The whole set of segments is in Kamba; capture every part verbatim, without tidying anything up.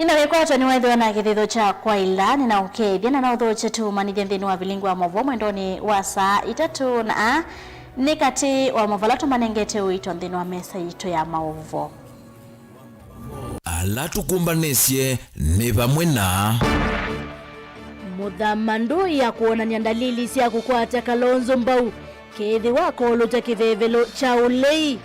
Nĩna wĩkwatwa nĩwethĩwa na kĩthitho kya kwaĩla, nĩnaũkethya na naũthokya tũmanĩthye nthĩnĩ wa vilingi wa maũvoo mwendonĩ wa saa itatũ, na aa nĩ katĩ wa maũvoo ala tũmanengete ũito nthĩnĩ wa mesa yitũ ya maũvoo. Ala tũkũmbanĩsye nĩ vamwe na Mũthama Ndũya kwonany'a ndalili sya kũkwata Kalonzo mbau, kethĩwa akolũta kĩvevelo kya ũlei.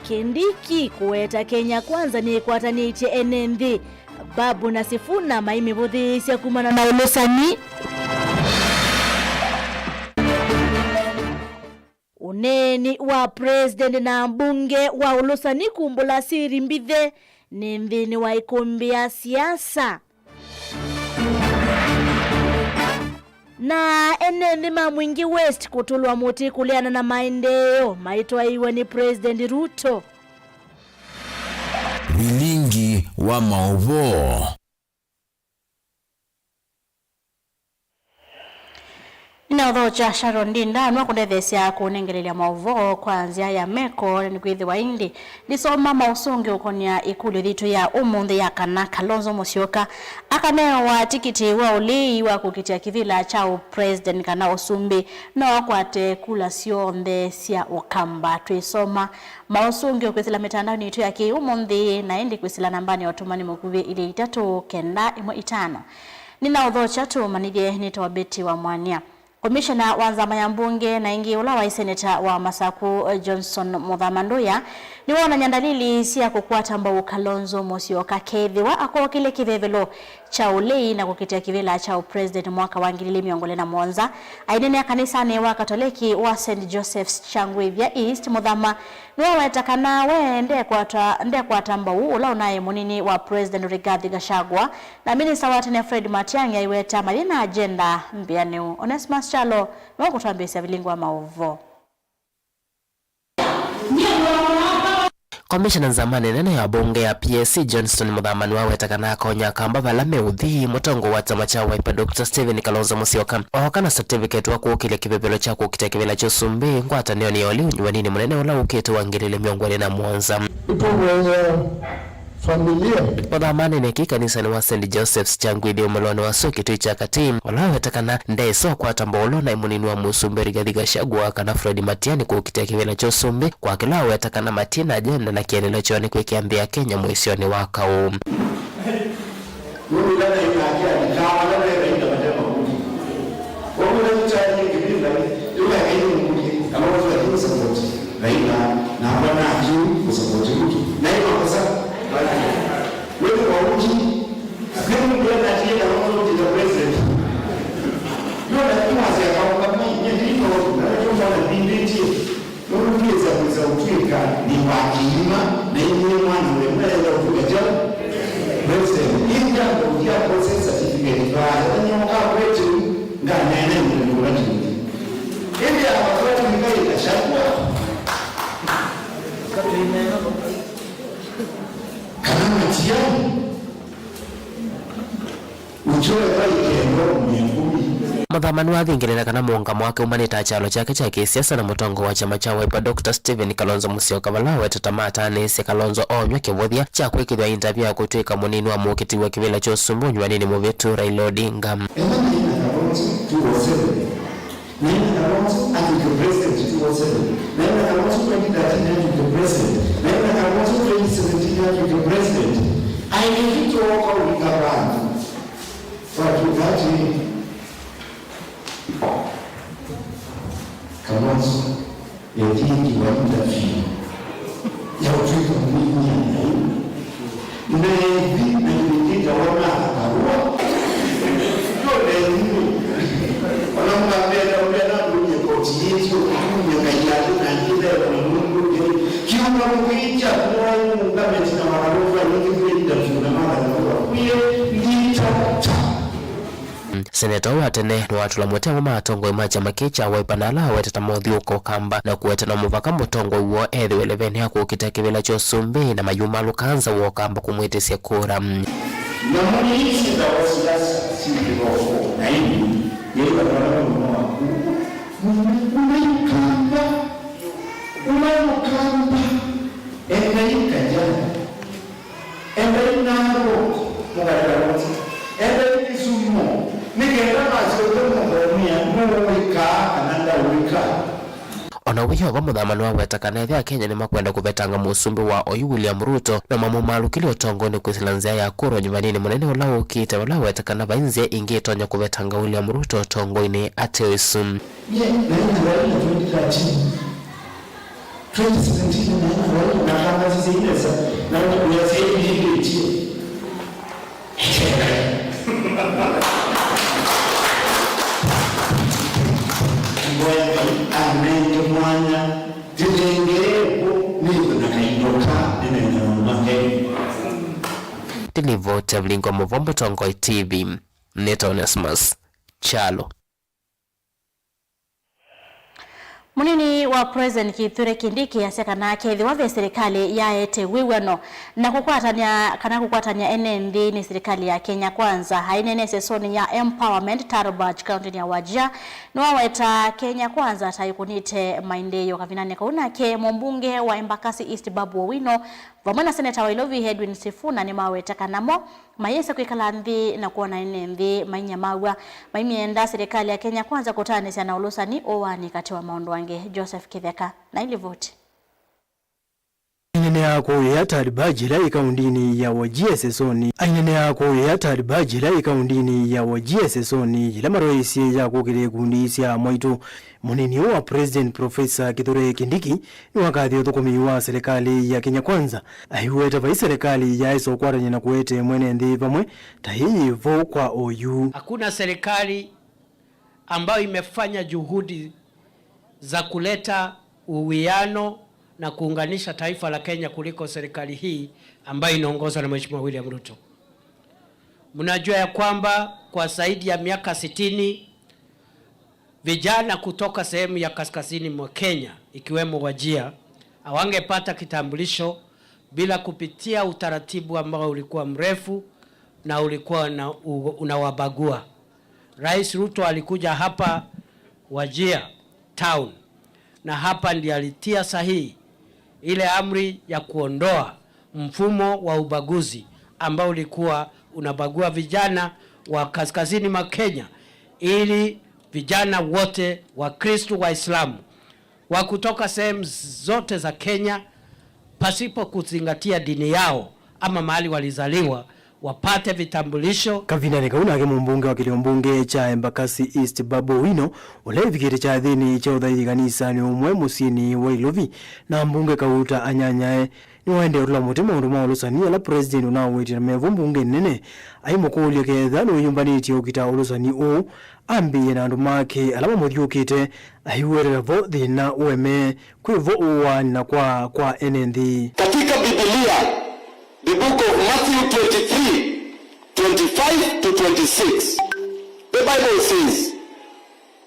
Kindiki kũweta Kenya Kwanza nĩkwatanĩtye ene nthĩ. Babu na Sifuna maimĩvũthĩĩsya kumana na ũlũsani. Ũneeni wa president na mbunge wa ũlũsani kumbũla siri mbithe nĩ nthĩnĩ wa ĩkũmbĩ ya siasa. Na ene nthĩ ma Mwingi West kũtũlwa mũtĩ kũleana na maendeeo maitwaĩiwe nĩ President Ruto. Vilingi wa maũvoo. Nĩnaũthokya Sharon Ndinda nwa kũndetheesya kũnengelelya maũvoo kwa nzĩa ya meko, nĩkwĩthĩwa ĩndĩ ndisoma maũsũngĩo ũkonĩa ĩkũlyo yitũ ya ũmũnthĩ ya kana Kalonzo Musyoka akanewa tikiti wa ũlei wa kũkitĩa kĩvĩla kya ũ president kana ũsumbĩ no akwate kula syonthe sya Ũkamba. Twĩsoma maũsũngĩo kwĩsĩla mĩtandaonĩ yitũ ya kĩĩ ũmũnthĩ, na ĩndĩ kwĩsĩla nambanĩ ya ũtũmani mũkuvĩ ilĩ itatũ kenda ĩmwe itano. Nĩnaũthokya tũmanĩthye nĩtawa Betty wa Mwania. Komishena wa nzama ya mbunge na ĩngĩ ũla waĩ seneta wa Masaku, Johnson Mũthama Ndũya, nĩwonany'a ndalili sya kũkwata mbau Kalonzo Musyoka kethĩwa akokĩlye kĩvevelo kya ũlei na kũkitĩa kĩvĩla kya ũpresident mwaka wa ngili ilĩ mĩongo ĩlĩ na mũonza. Aineenea kanisanĩ wa Katoleki wa Saint Joseph's Kyangwĩthya East, Mũthama nĩwaweta kana we ndekwata, ndekwata mbau ũla ũnaĩ mũnini wa President Rigathi Gachagua na minista wa tene Fred Matiang'i aiweta mathi na agenda mbĩanĩu. Onesmus Kyalo nũkũtwambĩĩsya vilingi wa maũvoo. Komishena nzamanĩ nene ya mbunge ya P S C Johnston Mũthama nĩwaweta kana akonya Akamba vala meũthi mũtongoi wa kyama kya Wiper Doctor Stephen Kalonzo Musyoka ooka na certificate wa kũkĩlya kĩvevelo kya kũkitĩa kĩvĩla kya ũsumbĩ ngwatanĩonĩ ya ũlei ũnyuanĩnĩ mũnene ũla ũkĩte wa ngili ilĩ mĩongo ĩlĩ na mũonza. Nĩtũvoya familia. Mũthama aneenekie kanisanĩ wa Saint Joseph's Kyangwĩthya ũmũlonĩ wa Sue Kĩtui kya Katĩ, ũla waweta kana ndeĩsa ũkwata mbau ũla ũnaĩ mũnini wa mũsumbĩ Rigathi Gachagua kana Fred Matiang'i kũkitĩa kĩvĩla kya ũsumbĩ, kwa kĩla waweta kana matie na agenda na kĩeleelo kyoo nĩ kwĩkĩa nthĩ ya Kenya mũisyonĩ wa kaũ. Nũndũ ĩla naĩ nake alikaa vala ve Raila mate makundi. Wamwĩla nĩkyaĩle kĩvĩla, ĩla ekaile mũkundi, kana watu alimusapoti Raila, nakwa nakyu musapoti Ruto. Naĩ makosa? Wĩthĩ kwa ũngĩ, nĩ mũndũ ena atiye na watu ũkĩta president. Yona kĩwasya kaũkami, nyendĩ ino, na nĩkyo mwana mbindĩtie. Nũndũ twĩsa kwĩsa ũtw'ĩka nĩ wa kĩima, na inyie mwana wemwe enda ũtw'ĩka kyaũ? President. Ĩndĩ amba ũthi akose certificate vaa, ethany'a ũkakwete ũu, nganeena ĩũlũ nĩ kũla kĩũthi. Ĩndĩ amba kwatw'ĩka ĩkashakwa. Kana Matiang'i. Mũthama nĩwathingĩlĩla kana mũũngamo wake umanĩte na kyalo kyake kya kĩsiasa na mũtongoi wa kyama kya Wiper Doctor Stephen Kalonzo Musyoka, vala awetete mataanĩisye Kalonzo oonywa kĩvũthya kya kwĩkĩthw'a interview ya kũtw'ĩka mũnini wa mũkitĩi wa kĩvĩla kya ũsumbĩ ũnyuanĩnĩ mũvĩtu Raila Odinga. Ethĩwa naĩ na Kalonzo two oh seven, naĩ na Kalonzo atw'ĩke president two oh seven, naĩ na Kalonzo twenty thirteen atw'ĩke president, naĩ na Kalonzo twenty seventeen atw'ĩke president. Aĩ nĩtwooka ũlika vandũ. Twatw'ĩka atĩĩ, Kalonzo ethĩĩkiwa interview ya ũtw'ĩka mũnini wa Ngai. Neethi na kĩvĩndĩ ta wa Martha Karua. Yo neethi. Ona mũkambenda ũndũ na kũnyie koti yĩtyo, kũnyie Ngai yake na njĩthĩwa na Mũlungu ũngĩ. Kiuma mũkĩĩkya kũmwaĩ mũũngame tina wa Karua, nĩkĩthwe interview na Martha Karua. Kwiye ndita ta. Seneta ũũ wa tene nĩwatũla mũtemo ma atongoi ma kyama kĩĩ kya Wiper na ala awetete mothiũũka Ũkamba na kũweta no mũvaka mũtongoi woo ethĩwe leveni ya kũkitĩa kĩvĩla kya ũsumbĩ na mayumalũka nza wa Ũkamba kũmwĩtĩsya kura. Nyamũ ii syĩthawa siasa syĩ kĩthoko na ĩndĩ yĩla vala mũno waku. Ũmanyũkamba, ũmanyũkamba. Mũyova Mũthama nĩwaweta kana ethĩwa Akenya nĩmakwenda kũvetanga mũsumbĩ wa oyu William Ruto, no mamũmalũkĩlye ũtongoinĩ kwĩsĩla nzĩa ya kura ũnyuvaninĩ mũnene ũla ũkĩte, vala aweta kana vai nzĩa ĩngĩ ĩtonya kũvetanga William Ruto ũtongoinĩ ate ũisu. Nyie naĩ na Raila twenty thirteen. Twenty seventeen naĩ na Raila, natangasisye nesa, na wĩasya ĩndĩndĩtie. Mboya Ngai anenge mwanya, ndĩnengee ũkũ nĩthwe na kaindo ka nĩnenge maũndũ ma Ngai. Ndilivoti ya Vilingi wa Mũvoo Mũtongoi T V, nĩtawa Onesmus Kyalo. Mũnini wa President Kithure Kindiki asya kana kethĩwa ve silikalĩ yaete wĩw'ano na kũkwatany'a, kana kũkwatany'a ene nthĩ nĩ silikalĩ ya Kenya Kwanza. Aineena ĩsesonĩ ya Empowerment Tarbaj kaũntĩnĩ ya Wajir, nĩwaweta Kenya Kwanza ta ĩkũnĩte maendeeo. Kavindanĩ kau nake mũmbunge wa Embakasi East Babu Owino vamwe na seneta wa Ilovi Edwin Sifuna nĩmaweta kana mo mayĩsa kwĩkala nthĩ na kwona ene nthĩ mainyamaw'a, maimyenda silikalĩ ya Kenya Kwanza kũtaanĩsya na ũlũsani ũũ waanĩ katĩ wa maũndũ angĩ. Joseph Kĩtheka na ilivoti. Aineenea kũũya Tarbaj ĩla ĩ kaũndĩnĩ ya Wajir ĩsesonĩ. Aineenea kũũya Tarbaj ĩla ĩ kaũndĩnĩ ya Wajir ĩsesonĩ yĩla marũaisye ya kũkĩlya ikundi sya mwaitũ. Mũnini wa President Profesa Kithure Kindiki nĩwakathie ũthũkũmi wa silikalĩ ya Kenya Kwanza, aiweta vai silikalĩ yaĩsa ũkwatany'a na kũete mwene nthĩ vamwe ta ĩĩ vo kwa oyu. Hakuna serikali ambayo imefanya juhudi za kuleta uwiano na kuunganisha taifa la Kenya kuliko serikali hii ambayo inaongozwa na Mheshimiwa William Ruto. Mnajua ya kwamba kwa zaidi ya miaka sitini, vijana kutoka sehemu ya kaskazini mwa Kenya, ikiwemo Wajir, hawangepata kitambulisho bila kupitia utaratibu ambao ulikuwa mrefu na ulikuwa una-, u-, unawabagua. Rais Ruto alikuja hapa Wajir town, na hapa ndiye alitia sahihi ile amri ya kuondoa mfumo wa ubaguzi ambao ulikuwa unabagua vijana wa kaskazini mwa Kenya, ili vijana wote, Wakristo, Waislamu, wa kutoka sehemu zote za Kenya, pasipo kuzingatia dini yao ama mahali walizaliwa, wapate vitambulisho. Kavindanĩ kau nake mũmbunge wa kĩlĩo mbunge kya Embakasi East Babu Owino, ũla ĩvikĩte kyathĩnĩ kya ũthaithi kanisanĩ ũmwe mũsyĩnĩ wa Ilovi, na mbunge Kauta Anyanyae, nĩwaendee ũtũla mũtĩ maũndũ ma ũlũsani ala President ũnawĩtĩe na mevo mbunge nene, aimũkũlya ketha nĩwĩyũmbanĩtye ũkita ũlũsani ũũ, ambĩĩe na andũ make ala mamũthyũkĩte, aiwetela vo thĩna ũeme kwĩ vo ũwaani na kwa kwa ene nthĩ. Katika Biblia, the book of Matthew twenty-three, twenty-five to twenty-six, the Bible says,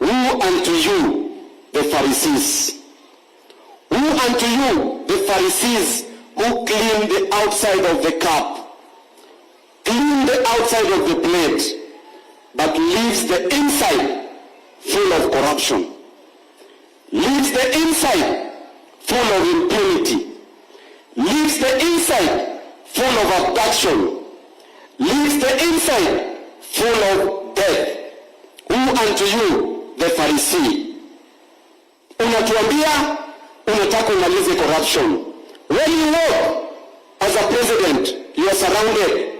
"Woe unto you, the Pharisees! Woe unto you, the Pharisees, who clean the outside of the cup, clean the outside of the plate, but leaves the inside full of corruption. Leaves the inside full of impunity. Leaves the inside full of abduction. Leaves the inside full of death. Woe unto you, the Pharisee." Unatuambia unataka umalize corruption. When you walk as a president, you are surrounded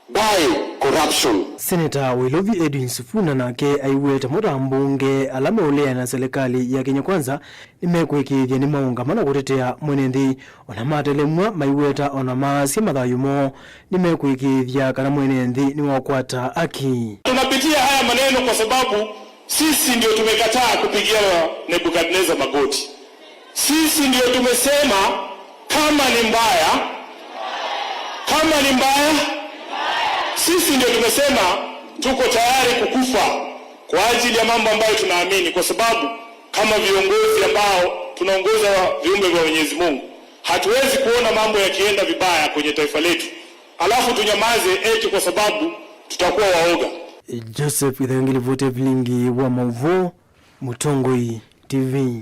by corruption. Seneta wa Ilovi Edwin Sifuna nake aiweta mũta mbunge ala meũleana na silikalĩ ya Kenya Kwanza nĩmekwĩkĩĩthya nĩmaũngama na kũtetea mwene nthĩ, ona matelemw'a maiweta ona maasya mathayũ moo nĩmekwĩkĩĩthya kana mwene nthĩ nĩwakwata aki. Tunapitia haya maneno kwa sababu sisi ndio tumekataa kupigia Nebukadneza magoti. Sisi ndio tumesema kama ni mbaya, kama ni mbaya, sisi ndio tumesema tuko tayari kukufa kwa ajili ya mambo ambayo tunaamini, kwa sababu kama viongozi ambao tunaongoza viumbe vya Mwenyezi Mungu, hatuwezi kuona mambo yakienda vibaya kwenye taifa letu, alafu tunyamaze eti kwa sababu tutakuwa waoga. Joseph Ithangi, livoti ya vilingi wa mauvoo, Mũtongoi T V.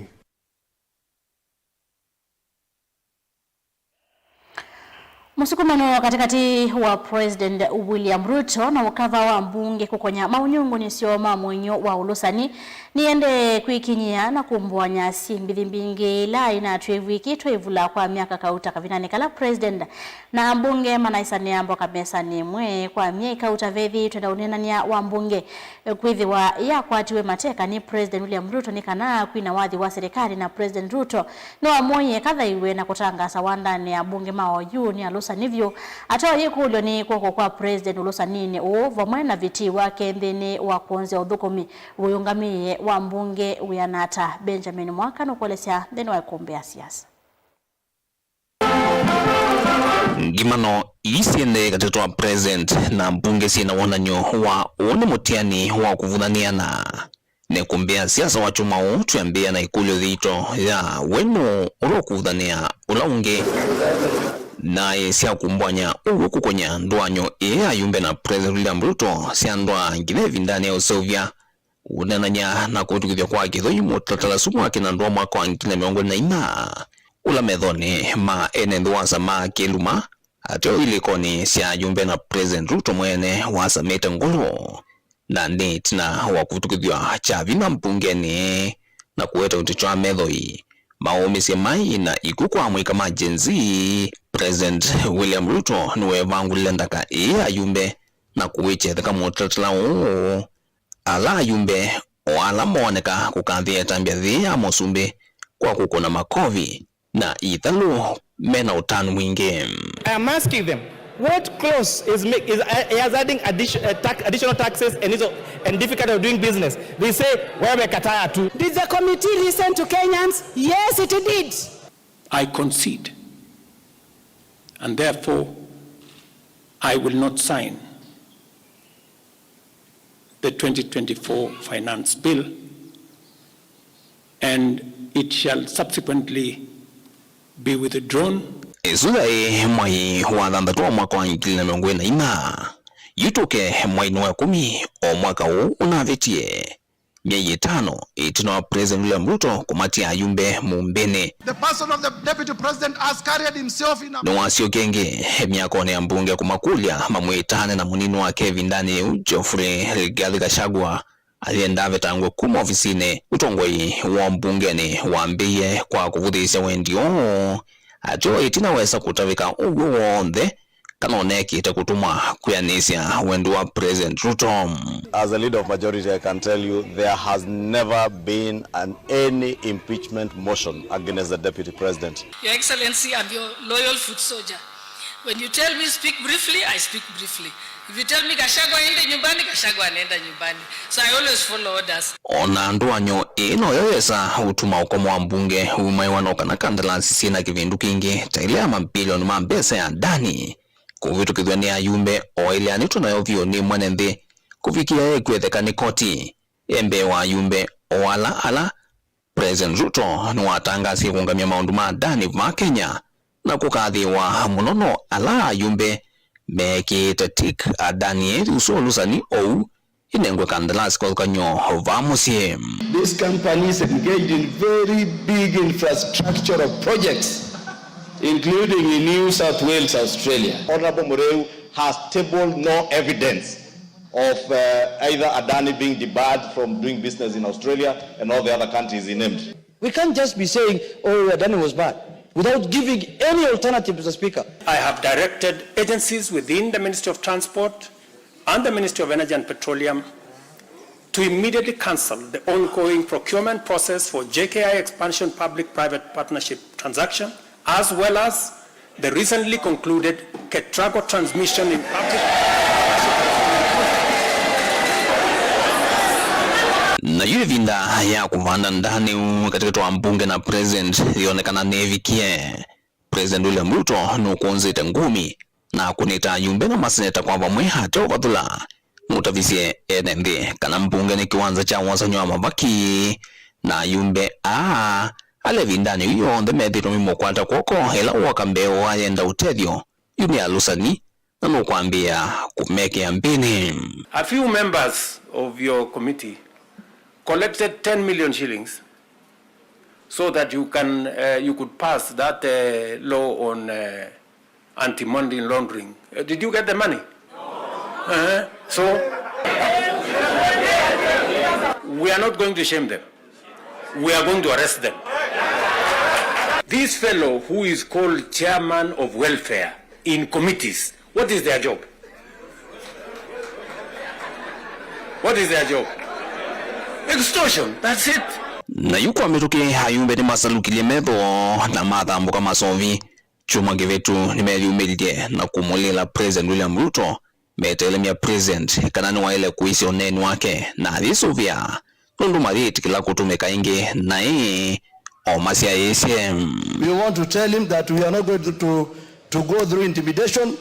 Mũsukumano katĩkatĩ wa President William Ruto na ũkava wa mbunge kũkonya maũnyungunyĩsyo ma mũinyo wa ũlũsani nĩendee kwĩkinyĩa na kũmbũany'a syĩ mbithi mbingĩ ila inatw'ĩvw'ĩkĩtwe ivula kwa myaka kauta kavindanĩ kala President na ambunge manaisanĩa mboka mesanĩ ĩmwe kwa myei kauta vethĩĩtwe na ũneenany'a wa mbunge kwĩthĩwa yakwatiwe mateka nĩ President William Ruto nĩ kana akwina wathi wa silikalĩ, na President Ruto nĩwamwoie ekathaiwe na kũtangaasa wandanĩ ya ambunge ma O U nĩ alũsani vyũ. Ateo yĩkũlyo nĩ kw'oko kwa President ũlũsaninĩ ũũ vamwe na vitii wake nthĩnĩ wa kwonzya ũthũkũmi ũyũngamĩĩe wa mbunge wĩana ata. Benjamin Mwaka nũkũelesya nthĩnĩ wa ĩkũmbĩ ya siasa. Ngimano ii syendee katĩ wa President na mbunge syĩ na wonany'o wa ũũ nĩ mũtiani wa kũvuthanĩana. Nĩ kũmbĩa siasa wa kyumwa ũũ twĩambĩĩa na ĩkũlyo yĩito ya we nũũ ũla ũkũvuthanĩa ũla ũngĩ. Naĩ sya kũmbũany'a ũw'o kũkonya ndũany'o ĩĩ ya ayumbe na President William Ruto syandwaa nginya ĩvindanĩ ya ũseũvya. Ũneenany'a na kũvĩtũkĩthw'a kwa kĩthũi mũtalatala ũsu wa kĩnandũa mwaka wa ngili na mĩongo ĩlĩ na inya, ũla methonĩ ma ene nthĩ wasamaa kĩluma, ateo ilĩkonĩ sya ayumbe na President Ruto mwene wasamĩte ngũlũ, na nĩ ĩtina wa kũvĩtũkĩthw'a kya vinya mbungenĩ na kũweta ũteti wa methoi, maũmĩsye mai na ikw'ũ kwa amũika ma Gen Z. President William Ruto nĩweevangũlile ndaka ĩĩ ya ayumbe na kũwĩkya ĩtheka mũtalatala ũũ. Ala ayumbe o ala mooneka kũkathĩa ĩtambya yĩĩ ya mũsumbĩ kwa kũkũna makovi na ithalũ me na ũtanu mwingĩ. I am asking them, what clause is, ma- is, uh, is adding addition, uh, tax, additional taxes and, is, and difficulty of doing business? They say, wewe kataya tu. Did the committee listen to Kenyans? Yes, it did. I concede, and therefore I will not sign the twenty twenty-four Finance Bill, and it shall subsequently be withdrawn. Ĩsu yaĩ mwai wa thanthatũ wa mwaka wa ngili na mĩongo ĩlĩ na inya. Yu tũke mwainĩ wa ĩkũmi o mwaka ũũ ũnavĩtie, myei ĩtano ĩtina wa President William Ruto kũmatia ayumbe mũmbĩnĩ. The person of the deputy president has carried himself in a Nĩwasyokie ĩngĩ myakonĩ ya mbunge kũmakũlya mamwĩtane na mũnini wake ĩvindanĩ yĩu, Geoffrey Rigathi Gachagua, ayenda avetangwe kuma ovisinĩ. Ũtongoi wa mbungenĩ wambĩĩe kwa kũvũthĩĩsya wendi ũũ, ateo ĩtina wesa kũtavĩka ũw'o w'onthe kana ũnekĩte kũtũmwa kwĩanĩsya wendi wa President Ruto. As a leader of majority, I can tell you there has never been an, any impeachment motion against the deputy president. Your Excellency, I'm your loyal foot soldier. When you tell me speak briefly, I speak briefly. If you tell me Gachagua aende nyumbani, Gachagua anaenda nyumbani. So I always follow orders. O na ndũany'o ĩĩ noyo yesa ũtuma ũkomo wa mbunge umaĩwa no kana kandalasi syĩ na kĩvindu kĩngĩ ta ĩla ya mambilioni ma mbesa ya Adani kũvĩtũkĩthw'a nĩ ayumbe o ĩla nĩ tũnayo vyũ nĩ mwene nthĩ kũvikĩa ĩkwetheka nĩ koti. E mbee wa ayumbe o ala ala, President Ruto nĩwatangasie kũũngamya maũndũ ma Adani vaa Kenya na kũkathĩĩwa mũno no ala ayumbe meekĩĩte tick Adani ĩĩ ũsu ũlũsani ou ĩnengwe kandalasi kĩvathũkany'o vaa mũsyĩ. This company is engaged in very big infrastructural projects, including in New South Wales, Australia. Honorable Mureu has tabled no evidence of, uh, either Adani being debarred from doing business in Australia and all the other countries he named. We can't just be saying, "Oh, Adani was bad," without giving any alternative to the Speaker. I have directed agencies within the Ministry of Transport and the Ministry of Energy and Petroleum to immediately cancel the ongoing procurement process for J K I expansion public-private partnership transaction, as well as the recently concluded Ketraco transmission in public. Nayo ĩvinda ya kũvanda ndanĩu katĩkatĩ wa mbunge na president yonekana nĩvikie. President William Ruto nũkũnzĩte ngumi na akũnĩte ayumbe na maseneta kwa vamwe ate ũvathũla. Nũtavisye ene nthĩ kana mbunge nĩ kĩwanza kya wosany'o wa mavaki, na ayumbe aa ala ĩvindanĩ yĩu yonthe methĩĩtwe maimũkwata kw'oko ĩla wooka mbee wa yenda ũtethyo, yu nĩ alũsani na nũkwambĩĩa kũmekĩa mbĩnĩ. A few members of your committee collected ten million shillings so that you can, uh, you could pass that, uh, law on, uh, Anti-money laundering. Uh, did you get the money? Uh-huh. So, we are not going to shame them. We are going to arrest them. This fellow who is called chairman of welfare in committees, what is their job? What is their job? Extortion, that's it. Na yu kwa mĩtũkĩ, ayumbe nĩmasalukilye metho na mathambũka masovi. Kyumwa kĩvĩtu nĩmeyumĩlilye na kũmũlĩla President William Ruto, metelemya President kana nĩwaĩle kũĩsya ũneeni wake, na ayĩsũvĩa nũndũ mayĩtĩkĩla kũtũmĩka ĩngĩ naĩ o masyaĩĩsye. We want to tell him that we are not going to, to, to go through intimidation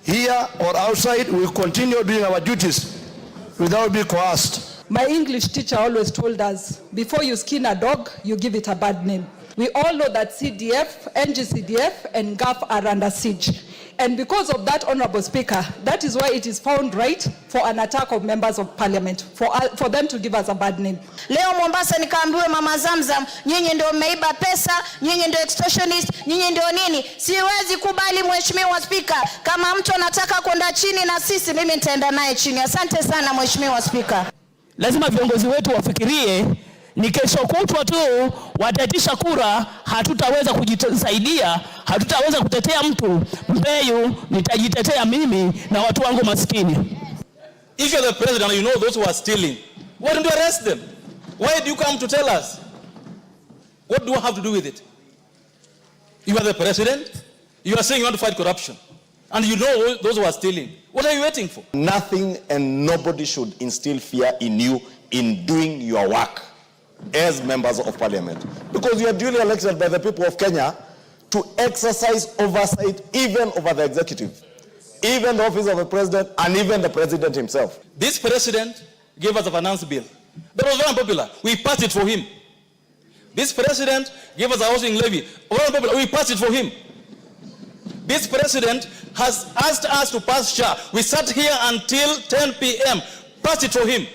here or outside. We continue doing our duties without being coerced. My English teacher always told us, "Before you skin a dog, you give it a bad name." We all know that C D F, N G C D F, and gov are under siege. And because of that, Honorable Speaker, that is why it is found right for an attack of members of parliament, for, uh, for them to give us a bad name. Leo Mombasa nikaambiwe Mama Zamzam, nyinyi ndio mmeiba pesa, nyinyi ndio extortionist, nyinyi ndio nini. Siwezi kubali, Mheshimiwa Spika. Kama mtu anataka kwenda chini na sisi, mimi nitaenda naye chini. Asante sana, Mheshimiwa Spika. Lazima viongozi wetu wafikirie, ni kesho kutwa tu wataitisha kura, hatutaweza kujisaidia, hatutaweza kutetea mtu. Mbeyu, nitajitetea mimi na watu wangu maskini. If you're the president and you know those who are stealing, why don't you arrest them? Why do you come to tell us? What do I have to do with it? You are the president. You are saying you want to fight corruption. And you know those who are stealing. What are you waiting for? Nothing and nobody should instill fear in you in doing your work as members of parliament. Because you are duly elected by the people of Kenya to exercise oversight even over the executive, even the office of the president, and even the president himself. This president gave us a finance bill that was very unpopular. We passed it for him. This president gave us a housing levy. Very unpopular. We passed it for him. This president has asked us to pass SHA. We sat here until ten p.m., passed it for him.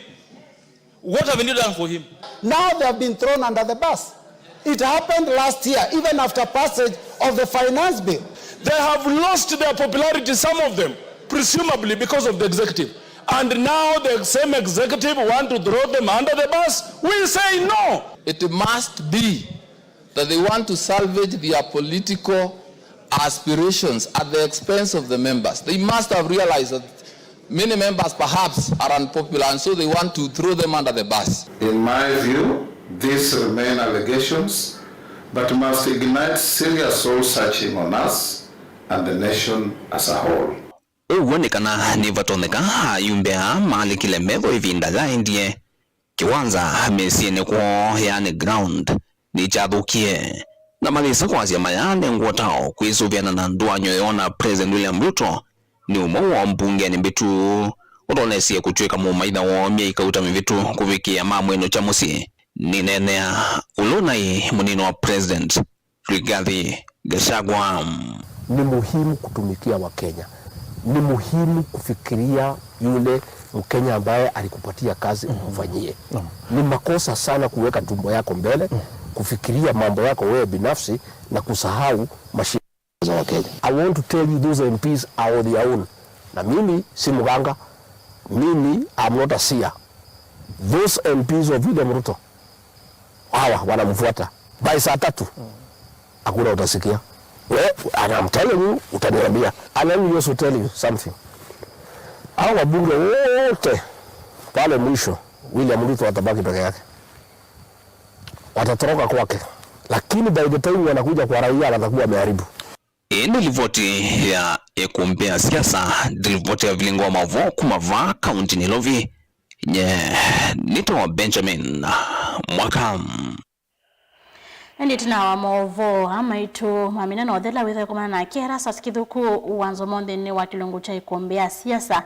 What haven't you done for him? Now they have been thrown under the bus. It happened last year, even after passage of the finance bill. They have lost their popularity, some of them, presumably because of the executive. And now the same executive want to throw them under the bus. We say no. It must be that they want to salvage their political aspirations at the expense of the members. They must have realized that many members perhaps are unpopular, and so they want to throw them under the bus. In my view, these remain allegations, but must ignite serious soul searching on us and the nation as a whole. Ũw'o nĩ kana nĩvatonyeka ayumbe aa malikile metho ĩvinda yaendie kĩwanza mĩsyĩnĩ kwoo, yaani ground, nĩkyathũkie, na mayĩsa kwasya mayaanengwa ũtao kwĩsũvĩana na ndũany'o yoo na President William Ruto nĩ ũmwe woo mbungenĩ mbĩtu ũtonesie kũtw'ĩka mũmaitha woo myei kauta mĩvĩtu kũvikĩĩa mamwĩnũkya mũsyĩ. Nĩneenea ũla ũnaĩ mũnini wa President, Rigathi Gachagua. Ni muhimu kutumikia Wakenya. Ni muhimu kufikiria yule Mkenya ambaye alikupatia kazi umfanyie. Ni makosa sana kuweka tumbo yako mbele, kufikiria mambo yako wewe binafsi na kusahau mashida za Wakenya. I want to tell you, those M Ps are on their own. Na mimi si mganga, mimi I'm not a seer. Those M Ps of William Ruto, hawa wanamfuata. By saa tatu, hakuna utasikia. We, and I'm telling you, utaniambia. And let me also tell you something. Hawa wabunge wote pale mwisho, William Ruto atabaki peke yake. Watatoroka kwake. Lakini by the time wanakuja kwa raia, watakuwa wameharibu. Ĩĩ nĩ livoti ya ĩkumbĩ ya siasa, livoti ya vilingo wa maũvoo kuma vaa kaunti Nairobi. Nye nĩtawa Benjamin Mwaka. Ĩndĩ ĩtina wa maũvoo aa maitũ ma mĩnene ũthela wĩthĩe kũmana nake Erastus Kithuku wa Nzomo nthĩnĩ wa kĩlungu kya ĩkumbĩ ya siasa.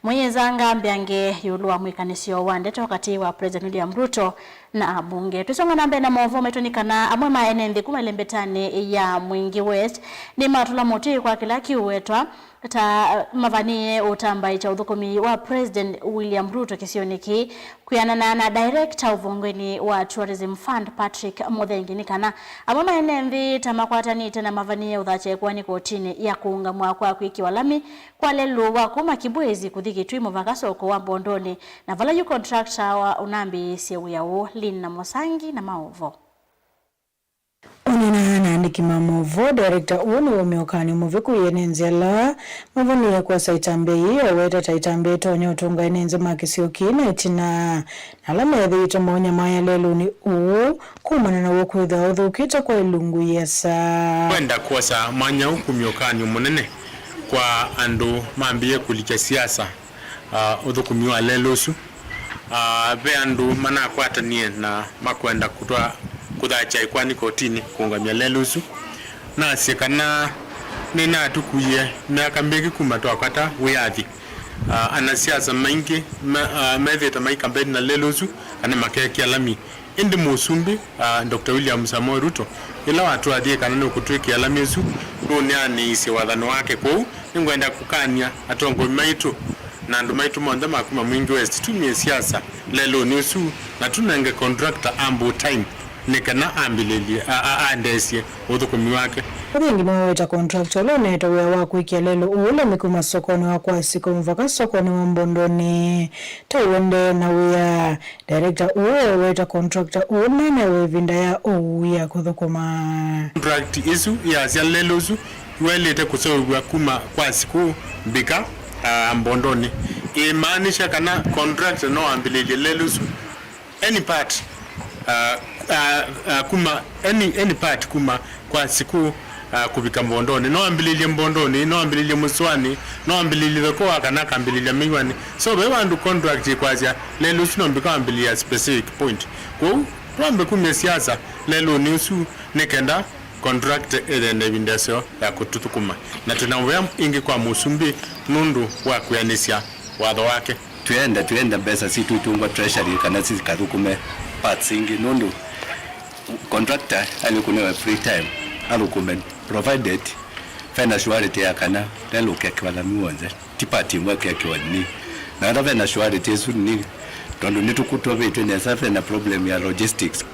Mwĩyĩsanga mbeange ĩũlũ wa mwĩkanĩsyo wa ndeto katĩ wa President William Ruto na ambunge. Tũisonga na mbee na maũvoo maitũ nĩ kana amwe ma ene nthĩ kuma ĩlembetanĩ ya Mwingi West nĩmatũla mũtĩ kwa kĩla kĩũwetwa ta mavanĩe ũtambaĩkya ũthũkũmi wa President William Ruto kĩsionĩ kĩĩ. Kwĩanana na director ũvongoinĩ wa Tourism Fund Patrick Mũthengi nĩ kana amwe ma ene nthĩ ta makwatanĩte na mavanĩe ũthatya ĩkoani kotinĩ ya kũũngamw'a kwa kwĩkĩwa lami kwa lelũ wa kuma Kibwezi kũthi Kitui mũvaka soko wa Mbondonĩ, na vala yu contractor wa ũnambĩĩsye wĩa ũũ. Lina Mosangi na maũvo. Ũneena na andĩki ma maũvoo, director ũũ nĩwaumya ũkany'o mũvĩku ene nzĩ ala mavanĩe kwosa ĩtambya yĩĩ, oweta ta ĩtambya ĩtonya ũtũnga ene nzĩ ma kĩsio kĩĩ na ĩtina, na ala methĩĩtwe maũnyamaĩa lelũnĩ ũũ kumana na w'o kwĩthĩwa ũthũkĩte kwa ilungu iasa. Kwenda kwosa mwanya ũũ kumya ũkany'o mũnene kwa andũ mambĩĩe kũlikya siasa, ah, ũthũkũmi wa lelũ ũsu. Ah, ve andũ manakwatanie na makwenda kũtwa kũthakya ĩkoani kotinĩ kũũngamya lelũ ũsu. Nasye kana nĩnatukuie myaka mbingĩ kuma twakwata wĩyathi. Ah, anasiasa maingĩ ma-, ah, methĩĩte maikambeni na lelũ ũsu kana makekĩa lami. Ĩndĩ Mũsumbĩ, ah, Doctor William Samoei Ruto, ĩla watwathie kana nũkũtwĩkĩa lami ũsu, nũneanĩisye wathani wake. Kwoou, nĩngwenda kũkany'a atongoi maitũ na andũ maitũ monthe ma kuma Mwingi West tumie siasa lelũnĩ ũsu na tũnenge contractor ample time nĩ kana ambĩlĩlye, a, a, aendeesye ũthũkũmi wake. Mũthengi nĩwaweta contractor ũla ũneetwe wĩa wa kwĩkĩa lelũ ũũ lami kuma sokonĩ wa kwa Sikũ mũvaka sokonĩ wa Mbondonĩ ta ũendee na wĩa. Director ũũ eweta contractor ũũ nanewe ĩvinda ya ũu ya kũthũkũma. Contract ĩsu yasya lelũ ũsu waĩlĩte kũseũvw'a kuma kwa Sikũ mbika, ah, Mbondonĩ. Ĩmaanisha kana contractor no ambĩlĩlye lelũ ũsu any part, ah, ah, ah, kuma any, any part kuma kwa Sikũ, ah, kũvika Mbondonĩ. No ambĩlĩlye Mbondonĩ, no ambĩlĩlye Mũsũanĩ, no ambĩlĩlye Thokoa kana akambĩlĩlya Mĩiwanĩ. So, ve vandũ contract ĩkwasya lelũ ũsu no mbika wambĩlĩlya specific point. Kwoou, twambe kumya siasa lelũnĩ ũsu nĩ kenda contract ĩthĩe na ĩvinda ĩseo ya kũtũthũkũma. Na twĩ na mũvea ĩngĩ kwa Mũsumbĩ nũndũ wa kwĩanĩsya watho wake. Twĩenda, twĩenda mbesa sitũ itũngwa treasury kana sikathũkũme parts ingĩ, nũndũ contractor aĩle kũnewe free time athũkũme, provided vena surety ya kana lelũ ũkekĩwa lami w'onthe, ti part ĩmwe ĩkekĩwa nini. Na vala vena surety ĩsu nini, tondũ nĩtũkũtũvĩtw'e nesa, vena problem ya logistics.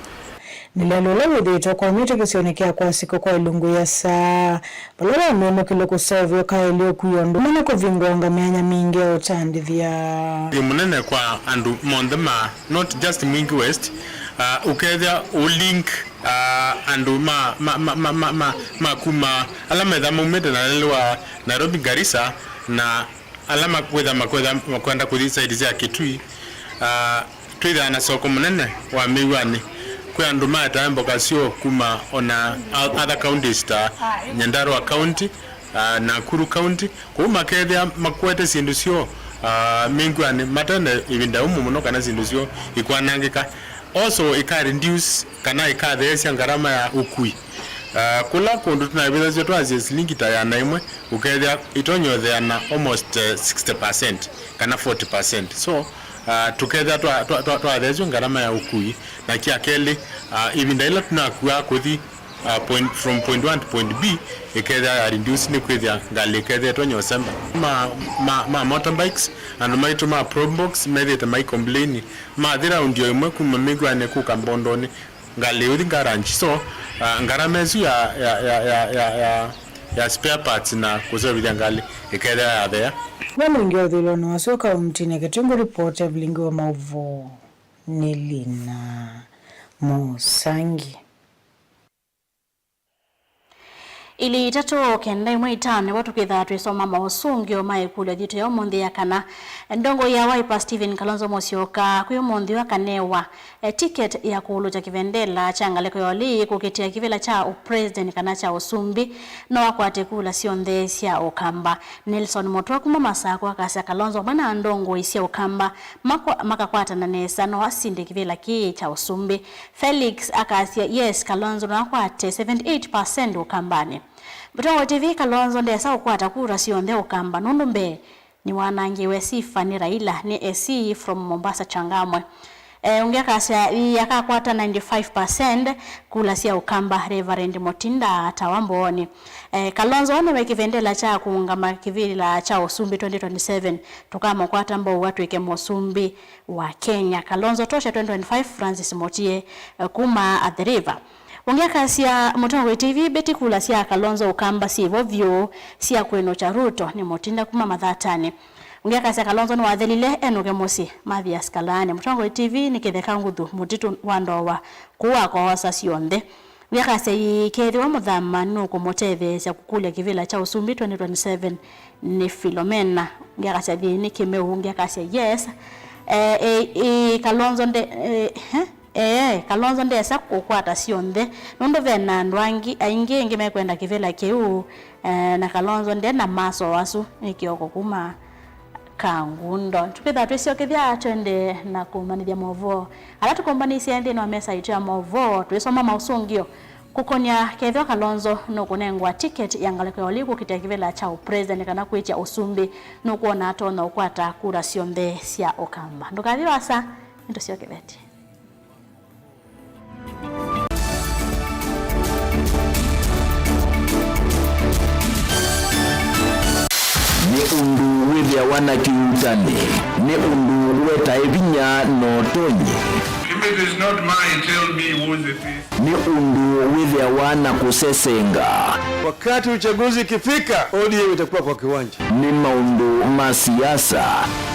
Nĩ lelũ ũla wĩthĩĩtwe ũkwamĩte kĩsionĩ kya kwa Sikũ kwa ilungu iasa, vala wamemũkĩlwe kũseũvya ũkaĩlya ũkui ũndũ ũmwe na kũvingũanga myanya mingĩ ya ũtandĩthya. Nĩ mũnene kwa andũ monthe ma, not just Mwingi West, uh, ũkethĩa ũlink, uh, andũ ma, ma, ma kuma ala metha maumĩte na lelũ wa Nairobi, Garissa, na ala makwĩtha makwĩtha makwenda kũthi side sya Kitui, ah, twĩthaa na soko mũnene wa Mĩiwanĩ. Kwĩ andũ maetaa mboka syoo kuma ona o-, other counties ta Nyandarua County, ah, Nakuru County. Kwoou makethĩa makwete syĩndũ syoo, ah, Mĩiwanĩ mate na ĩvinda yũmũ mũno kana syĩndũ syoo ikwanangĩka. Also, ika reduce kana ikatheesya ngarama ya ũkui. Ah, kũla kũndũ tũnavĩthasya twasye silingi ta ĩana ĩmwe, ũkethĩa ĩtonya ũtheana almost, eh, sixty percent kana forty percent. So, ah, tũkethĩa twa-, twa-, twa-, twatheesya ngarama ya ũkui. Na kya kelĩ, ah, ĩvinda ĩla tũnakuaa kũthi, ah, point, from point one to point B, ĩkethĩa ya reduce nĩ kwĩthĩa ngalĩ ĩkethĩa ĩtonya ũsemba. Ma, ma, ma motorbikes, andũ maitũ ma Probox methĩĩte mai complain, mathi round o ĩmwe kuma Mĩiwanĩ kũka Mbondonĩ, ngalĩ ũthi garage. So, ah, ngarama ĩsu ya, ya, ya spare parts na kũseũvĩthya ngalĩ ĩkethĩa yathea. Nĩ mũingĩ ũthũĩlonĩ wasyo kauntinĩ Kitui, ngũripoti Evelyn Ngiwa, maũvoo nĩ Lina Mũsangi. Ili itatũ kenda ĩmwe itano nĩvo tũkwĩthaa twĩsoma maũsũngĩo ma ĩkũlyo yitũ ya ũmũnthĩ ya kana ndongoi ya Wiper Stephen Kalonzo Musyoka kwĩ ũmũnthĩ wa kanewa, eh, ticket ya kũũlũkya kĩvendela kya ngalĩko ya ũlii kũkĩtĩa kĩvĩla kya ũpresident kana kya ũsumbĩ, no akwate kula syonthe sya Ũkamba. Nelson Mũtwa kuma Masakũ akasya Kalonzo vamwe na ndongoi sya Ũkamba makwa-, makakwatana nesa no asinde kĩvĩla kĩĩ kya ũsumbĩ. Felix akasya yes, Kalonzo no akwate seventy eight percent Ũkambanĩ. Mũtongoi T V, Kalonzo ndesa ũkwata kura syonthe Ũkamba nũndũ mbee nĩwanangiwe sifa nĩ Raila, nĩ A C from Mombasa Changamwe. E, ũngĩ akasya, ĩĩ, akakwata ninety-five percent kula sya Ũkamba, Reverend Mutinda atawa mbooni. E, Kalonzo nĩwe kĩvendela kya kũũngama kĩvĩla kya ũsumbĩ twenty twenty-seven, tũkamũkwata mbou atw'ĩke mũsumbĩ wa Kenya. Kalonzo Tosha twenty twenty-five, Francis Mutie, e, kuma Athi River. Ũngĩ akasya, Mũtongoi T V, mbĩti kula sya Kalonzo Ũkamba syĩvo vyũ sya kwĩnũkya Ruto, nĩ Mutinda kuma Mathatanĩ. Ũngĩ akasya Kalonzo nĩwathelile enũke mũsyĩ. Mathias Kalaani, Mũtongoi T V, nĩ kĩtheka nguthu mũtitũ wa Ndowa, kũu akoosa syonthe. Ũngĩ akasya ĩĩ, kethĩwa Mũthama nũkũmũtetheesya kũkũlya kĩvĩla kya ũsumbĩ twenty twenty-seven nĩ Philomena. Ũngĩ akasya thĩnĩ Kĩmeu. Ũngĩ akasya yes. Eh, eh, eh, Kalonzo nde, eh, eh, eh, Kalonzo ndesa kũkwata syonthe nũndũ ve na andũ angĩ aingĩ ĩngĩ mekwenda kĩvĩla kĩu. Eh, na Kalonzo nde na maso asu, nĩ Kĩoko kuma Kangundo. Tũkĩtha twĩsyokethya twende na kũmanyĩthya maũvoo ala tũkombanĩisye nthĩnĩ wa mesa itũ ya maũvoo, twĩsoma maũsũngĩo kũkonya kethĩwa Kalonzo nũkũnengwa ticket ya ngalĩko ya ũliu kũkitĩa kĩvĩla kya ũpresident kana kwĩtya ũsumbĩ, nũkwona atonya ũkwata kura syonthe sya Ũkamba. Ndũkathi vaasa, nĩtũsyokethetye. Nĩ ũndũ wĩthĩawa na kĩuutani, nĩ ũndũ wetae vinya na ũtonyi. If it is not mine, tell me whose it is. Nĩ ũndũ wĩthĩawa na kũsesenga. Wakati uchaguzi ikifika, O D M itakuwa kwa kiwanja. Nĩ maũndũ ma siasa,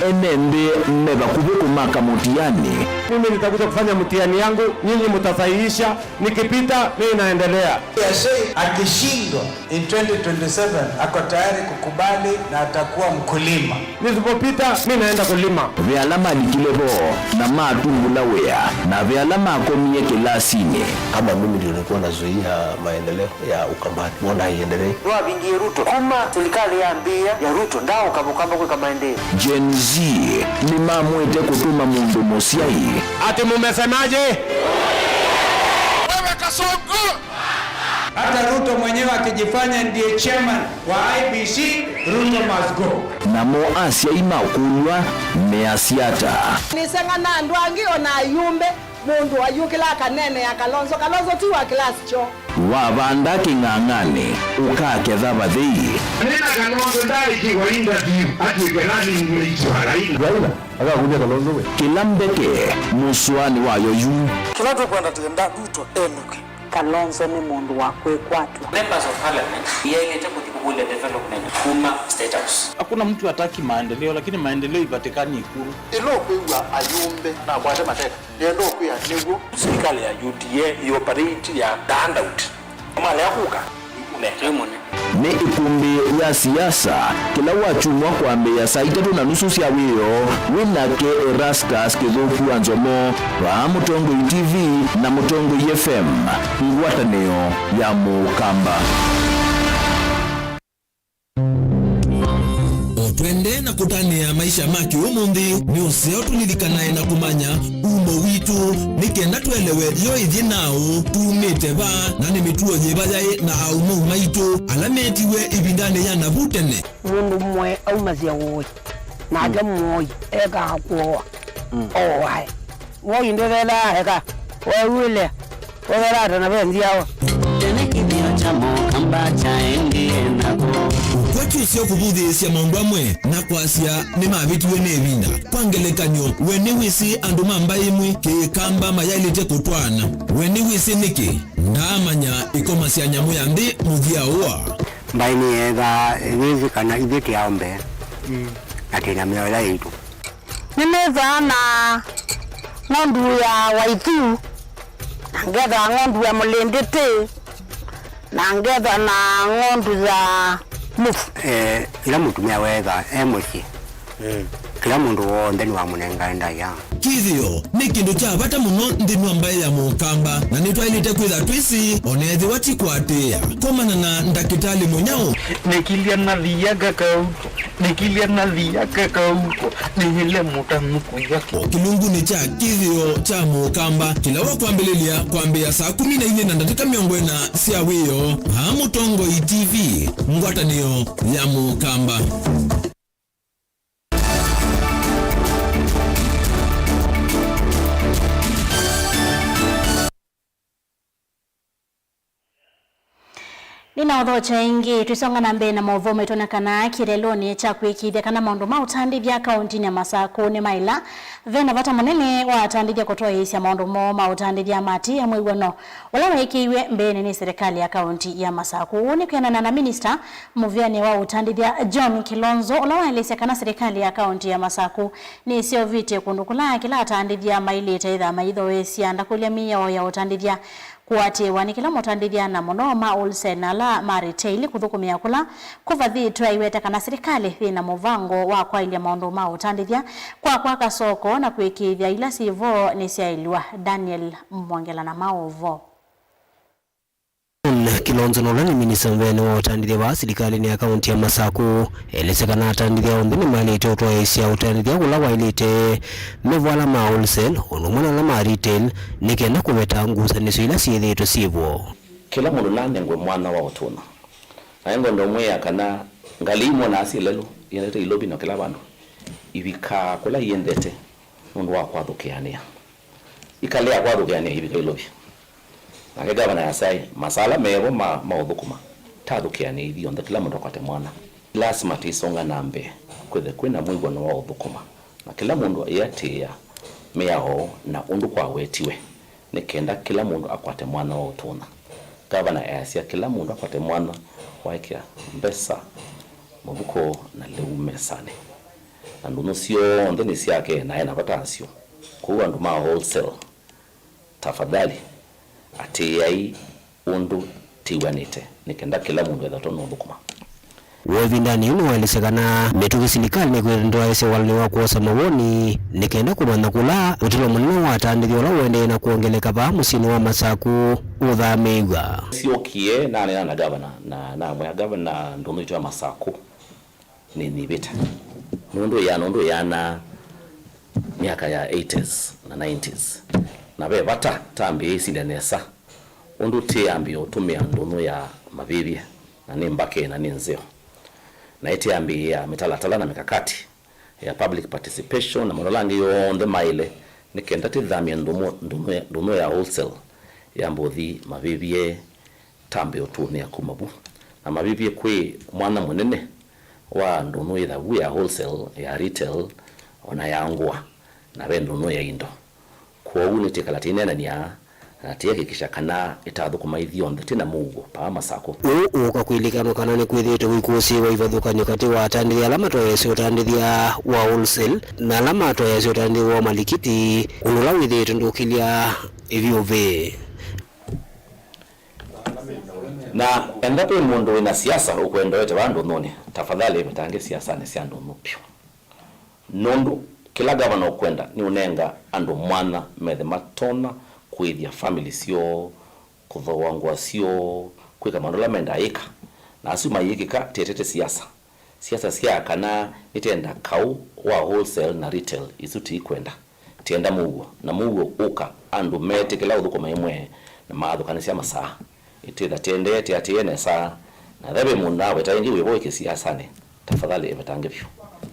ene nthĩ me vakuvĩ kũmaka mũtiani. Mimi nitakuja kufanya mtihani yangu, nyinyi mtasahihisha, nikipita, mimi naendelea. Yashei akishindwa in twenty twenty-seven, ako tayari kukubali na atakuwa mkulima. Nisipopita, mimi naenda kulima. Ve ala malikile vo na matumbũla wĩa, na ve ala makomie kĩlasinĩ. Kama mimi ndio nilikuwa nazuia maendeleo ya Ukambani, mbona haiendelei? Nĩwavingie Ruto. Kuma serikali yambĩĩa ya Ruto, ndaũka Ũkamba kwĩka maendeeo. Gen Z nĩmamwĩte kũtũma mũndũ mũsyai. Ati mumesemaje? Wewe Kasongo! Hata Ruto mwenyewe akijifanya ndiye chairman wa I E B C, Ruto must go. Namo asyai makũlw'a measya ata? Nĩseng'a na andũ angĩ o na ayumbe. Mũndũ ayũkĩla akaneenea Kalonzo. Kalonzo ti wa class kyoo. Wavanda kĩng'ang'anĩ, ũkaketha vathei. Nĩna Kalonzo ndaaĩkĩwa interview atw'ĩke running mate wa Raila. Raila akakũlya Kalonzo we. Kĩla mbeke mũsũanĩ wayo yu. Kĩla tũkwenda, twenda Ruto enũke. Kalonzo nĩ mũndũ wa kwĩkwatw'a. Members of Parliament yaĩlĩte kũthi kũkũlya development kuma State House. Hakuna mtu hataki maendeleo, lakini maendeleo ipatikani Ikulu. Ĩla ũkwĩw'a ayumbe na akwate mateka, nĩenda ũkwĩa nĩw'o. Serikali ya U D A ĩoperate ya the handout. Malea kũka, ũnengewe mũne. Nĩ ĩkũmbĩ ya siasa kĩla wakyumwa kwambĩĩa saa itatũ na nusu sya wĩoo, wĩ nake Erastus Kĩthũku wa Nzomo, vaa Mũtongoi T V na Mũtongoi F M, ngwatanĩo ya Mũkamba. O twende na kũtanĩa maisha ma kĩũmũnthĩ, nĩ ũseo tũlilikanae na kũmanya umo witũ, nĩ kenda twelewe yo ĩthyĩ naaũ, tumĩte va, na nĩ mĩtuo yĩva yaĩ na aũmau maitũ ala metiwe ĩvindanĩ ya navu tene. Mũndũ mũoe aumasya ũĩ, nake mũoi ekaa kũoa, ooae. Woi ndũthelaa eka, weew'ĩlea, ũthelaa ta na ve nzyawa. Tene kĩthĩo kya Mũkamba kyaendie nako. Ũkwati ũseo kũvũthĩĩsya maũndũ amwe na kwasya nĩmavĩtiwe nĩ ĩvinda. Kwa ngelekany'o, we nĩwĩsĩ andũ ma mbaĩ ĩmwe Kĩkamba mayaĩlĩte kũtwaana? We nĩwĩsĩ nĩkĩ? Ndaamanya ĩkoma sya nyamũ ya nthĩ mũthya ũa. Mbaĩ nĩyeethaa yĩsĩ kana ithyĩ tĩ aũmbe na twĩ na mĩao ĩla yaitũ. Nĩnĩthaa na ng'ondu ya Waithu, na ngethaa ng'ondu ya Mũlĩndĩtĩ, na ngetha na ng'ondu ya Mũvu. Eh, ĩla mũtumĩa weethaa e mũsyĩ, kĩla mũndũ w'onthe nĩwamũnengae ndaĩa. Kĩthĩo nĩ kĩndũ kya vata mũno nthĩnĩ wa mbaĩ ya Mũkamba, na nĩtwaĩlĩte kwĩtha twĩsĩ, o na ethĩwa ti kũatĩĩa. Komana na ndakĩtalĩ mũnyaũ. Nĩkilya na thia kakau. Nĩkilya na thia kakauko, nĩyĩle mũtanu kũya kĩ. O kĩlungunĩ kya kĩthĩo kya Mũkamba, kĩla wakwambĩlĩlya kwambĩĩa saa kũmi na ilĩ na ndatĩka mĩongo ĩna sya wĩoo, vaa Mũtongoi T V, ngwatanĩo ya Mũkamba. Nĩnaũthokya ĩngĩ, twĩsonga na mbee na maũvoo maitũ nĩ kana kĩeleelonĩ kya kũĩkĩĩthya kana maũndũ ma ũtandĩthya kaũntĩnĩ ya Masakũ nĩ maĩla, ve na vata mũnene wa atandĩthya kũtwaĩĩsya maũndũ moo ma ũtandĩthya ma atĩĩa mwĩw'ano ũla weekĩiwe mbeenĩ nĩ silikalĩ ya kaũntĩ ya Masakũ. Ũu nĩ kwĩanana na minista mũvĩanĩ wa ũtandĩthya John Kilonzo, ũla waelesya kana silikalĩ ya kaũntĩ ya Masakũ nĩseũvĩtye kũndũ kũla kĩla atandĩthya maĩlĩte ĩtha maithoesya ndakũlya mĩao ya ũtandĩthya kũatĩĩwa nĩ kĩla mũtandĩthya, na mũno ma wholesale na ala ma retail kũthũkũmĩa kũla kũvathĩtwe, aiweta kana silikalĩ yĩ na mũvango wa kwaĩlya maũndũ ma ũtandĩthya kwa kwaka soko na kũĩkĩĩthya ila syĩ vo nĩsyaĩlw'a. Daniel Mwongela na maũvoo. John Kilonzo, na ũla nĩ minista mũvĩanĩ wa ũtandĩthya vaa silikalĩnĩ ya kaũntĩ ya Masakũ, elesya kana atandĩthya onthe nĩmaĩlĩte ũtwaĩĩsya ũtandĩthya kũla waĩlĩte, me vo ala ma wholesale, ũndũ ũmwe na ala ma retail, nĩ kenda kũveta ngusanĩsyo ila syĩthĩĩtwe syĩ vo. Kĩla mũndũ nanengwe mwanya wa ũtũna. Na ngwenda ũmwĩa kana ngalĩ imwonaa syĩ lelũ, iendete Ilovi na kĩla vandũ, ivikaa kũla iendete nũndũ wa kwathũkĩanĩa. Ikalea kwathũkĩanĩa ivika Ilovi. Nake ngavana asya, "Masaa ala mevo ma, ma ũthũkũma, tathũkĩanĩa ithyonthe, kĩla mũndũ akwate mwanya." Lasima tĩsonga na mbee, kwĩthe kwĩna mwĩw'ano wa ũthũkũma, na kĩla mũndũ ĩatĩĩa mĩao na ũndũ kwawetiwe, nĩ kenda kĩla mũndũ akwate mwanya wa ũtũna. Ngavana easya kĩla mũndũ akwate mwanya wa ĩkĩa mbesa mũvuko na lĩu mesanĩ. Na ndũnyũ syonthe nĩ syake na ena vata nasyo. Kwoou andũ ma wholesale, tafadhali, atĩĩai ũndũ tĩw'anĩte, nĩ kenda kĩla mũndũ ethĩwa nũthũkũma. Woo ĩvindanĩ yĩu nĩwaelesya kana mĩtũkĩ silikalĩ nĩkwĩtha ndwaĩsya walany'o wa kwosa mawoni nĩ kenda kũmanya kũla ũtalo mũnene wa atandĩthya ũla ũendee na kwongeleka vaa mũsyĩnĩ wa Masakũ ũthamĩĩw'a. Syokie naneena na gavana na namwĩa, "Gavana, ndũnyũ itũ ya Masakũ nĩnyivĩte. Nũndũ ĩana, nũndũ ĩana myaka ya eighties na nineties. Na ve vata tambĩĩe ĩsilya nesa ũndũ tĩambĩĩa ũtũmĩa ndũnyũ ya mavĩvye, na nĩ mbake na nĩ nzeo. Na ĩtĩambĩĩa mĩtalatala na mikakati ya public participation na maũndũ ala angĩ onthe maĩle, nĩ kenda tĩthamye ndũmũ-, ndũnyũ ya, ndũnyũ ya wholesale yambũthi mavĩvye." Tambĩĩa ũtũnĩa kuma vu. Na mavĩvye kwĩ mwanya mũnene wa ndũnyũ yĩtha vu ya wholesale, ya retail, o na ya ngũa, na ve ndũnyũ ya indo. Kwoou nĩtĩkala tĩineenany'a na tĩihakikisha kana ĩtathũkũma ithyonthe twĩ na mũuo paa Masakũ. Ũũ ũũka kwĩlĩkanwa kana nĩkwĩthĩĩtwe ũikũsĩĩwa ivathũkany'o katĩ wa atandĩthya ala matoeesye ũtandĩthya wa wholesale na ala matoeesye ũtandĩthya wa malikiti, ũndũ ũla wĩthĩĩtwe ndũkĩlya ĩvyũvĩ. Na enda ve mũndũ wĩ na siasa ũkwenda ũete vaa ndũnyũnĩ, tafadhali ĩvetange siasanĩ sya ndũnyũ vyũ. Nũndũ kĩla ngavana ũkwenda nĩ ũnenga andũ mwanya methe matonya kũĩthya family syoo, kũthooa ngũa syoo, kwĩka maũndũ ala mendaa ĩka. Na asu mayĩkĩka, tĩetete siasa. Siasa sya kana nĩtenda kaũ wa wholesale na retail, isu tiikwenda. Tienda mũuo, na mũuo ũka andũ metĩkĩla ũthũkũma ĩmwe na maathũkanĩsya masaa. Ĩtwĩtha tĩendee tĩatĩĩe nesa, na ethĩwa ve mũndũ naweta ĩngĩ wĩvo wĩ kĩsiasanĩ, tafadhali ĩvetange vyũ.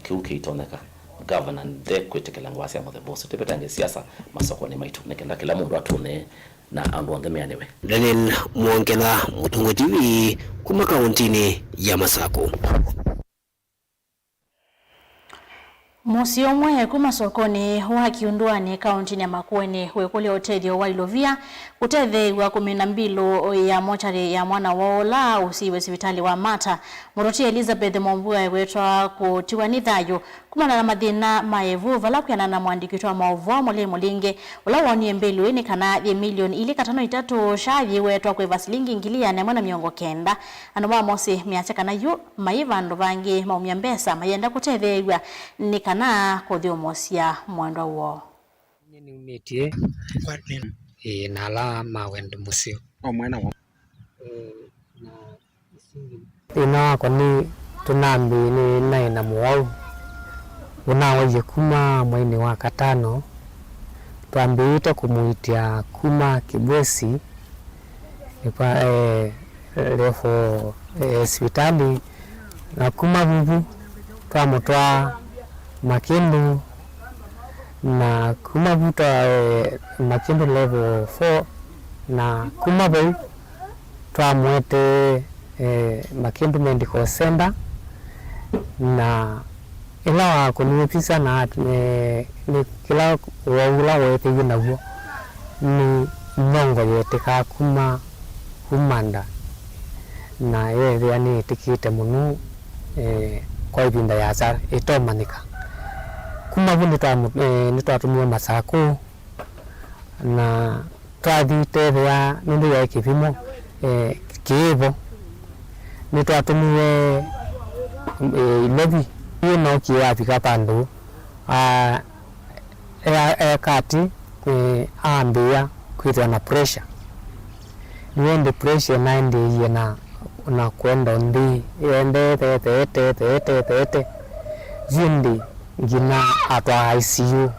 Kĩu kĩitonyeka. Ngavana ndekwĩtĩkĩla ngũa sya mũthemba ũsu. Tĩvetange siasa masokonĩ maitũ, nĩ kenda kĩla mũndũ atũne na andũ onthe meanĩwe. Daniel Mwongela, Mũtũngũ T V, kuma kaũntĩnĩ ya Masakũ. Mũsyĩ ũmwe kuma sokonĩ wa Kiunduani, kaũntĩnĩ ya Makueni, wĩkũlya ũtethyo wa ilovia kũtetheew'a kũmina mbilũ ya mochari ya mwana woo ũla ũsiiwe sivitalĩ wa Mata. Mũtũti Elizabeth Mombua ewetwa kũtiwa nĩ thayũ kumana na mathĩna ma ĩvu, vala kwĩanana na mũandĩki witũ wa maũvoo Mũlei Mũlingi, ũla woonie mbilũ ĩĩ nĩ kana yĩ milioni ilĩ katano itatũ sha yĩwetwa kũĩva silingi ngili ĩana ĩmwe na mĩongo kenda. Andũ ma Mosi measya kana yu mai vandũ vangĩ maumya mbesa mayenda kũtetheew'a nĩ kana kũthyũmũsya mwendwa woo. Nyie nĩumĩtye, ĩĩ, na ala ma wendi mũseo. O mwana wa. Ĩĩ, na Thĩna wakwa nĩ tũnambĩĩe nĩ naĩ na mũwau ũnawaie kuma mweinĩ wa katano. Twambĩĩte kũmũitia kuma Kibwesi, eh, level, eh, sivitalĩ, na kuma vuvu twamũtwaa Makĩndũ, na kuma vu twa, eh, Makĩndũ level four, na kuma vau twamũetee Eh, makĩndũmĩa ndikosenda, na ĩla wakũniwe visa na, eh, nĩ kĩla ũwau ũla weethĩiwe naw'o nĩ nyongo yeetĩkaa kuma, kuma nda, na yeethĩa nĩĩtĩkĩte mũno, eh, kwa ĩvinda yasa ĩtomanyĩka. Kuma vu nĩtwamũ-, eh, nĩtwatũmiwe Masakũ, na twathi tweethĩa nũndũ yaĩ kĩvimo, eh, kĩĩ vo. Nĩtwatũmiwe, eh, Ilovi. Yu nookie avika vandũ, ah, ea-, eka atĩ, eh, ambĩĩa kwĩthĩwa na pressure. Nĩw'o ĩndĩ pressure naendeeie na, na kwenda nthĩ, ĩendee theetheete, theetetheete. Yu ĩndĩ nginya atwaa I C U.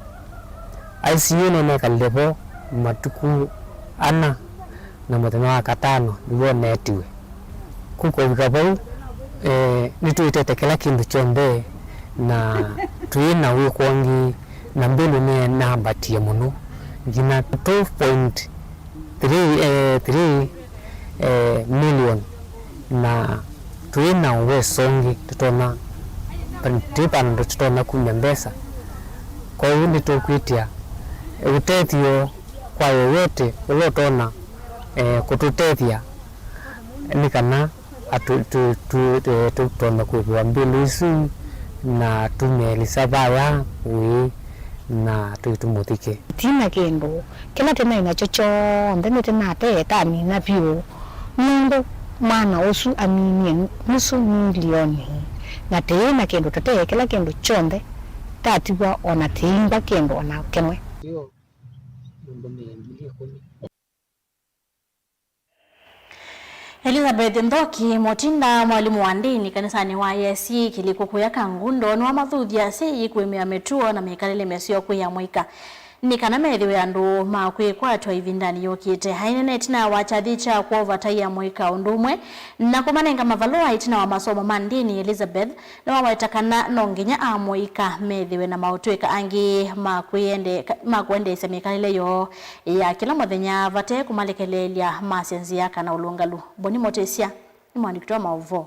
I C U nĩnekalile vo matukũ ana, na mũthenya wa katano nĩw'o neetiwe. Ku kũvika vau, eh, nĩtwĩtete kĩla kĩndũ kyonthe, na twĩ na wĩkwongi, na mbilu nĩnambatie mũno, nginya two point three, eh, three, eh, million, na twĩ na ũweso ũngĩ tũtonya, twĩ vandũ tũtonya kumya mbesa. Kwoou nĩtũkwĩtĩa ũtethyo kwa yeyote ũla ũtonya, eh, kũtũtethya nĩ kana atũ-, tũ-, tũ-, eh, tũtonya kwĩvĩwa mbilu isu na tumĩelisa vaya ũĩ na tũitũmũthike. Ti na kĩndũ. Kĩla tũnaĩ nakyo kyonthe nĩtũnatee tamina vyũ, nũndũ mwana ũsu aminie nusu milioni, na tũyĩ na kĩndũ tũtee, kĩla kĩndũ kyonthe tatiwa, o na tĩimba kĩndũ o na kĩmwe. Elizabeth Nthoki Mutinda, mwalimũ wa ndĩni kanisanĩ wa A I C Kĩlikũ kũya Kangundo, nĩwamathuthya syĩĩ kũĩmĩa mĩtuo na mĩkalĩle mĩseo kwĩ amũika, nĩ kana methĩwe andũ ma kwĩkwatw'a ĩvindanĩ yũkĩte. Aineena ĩtina wa kyathĩ kya kwova tai amũika ũndũ ũmwe na kũmanenga mavalũa ĩtina wa masomo ma ndĩni, Elizabeth nĩwaweta kana no nginya amũika methĩwe na maũtũĩka angĩ ma kwĩende-, ma kũendeesya mĩkalĩle yoo ya kĩla mũthenya vate kũmalekeleelya masye nzĩa kana ũlũngalu. Boni Motĩsya nĩ mũandĩki witũ wa maũvoo.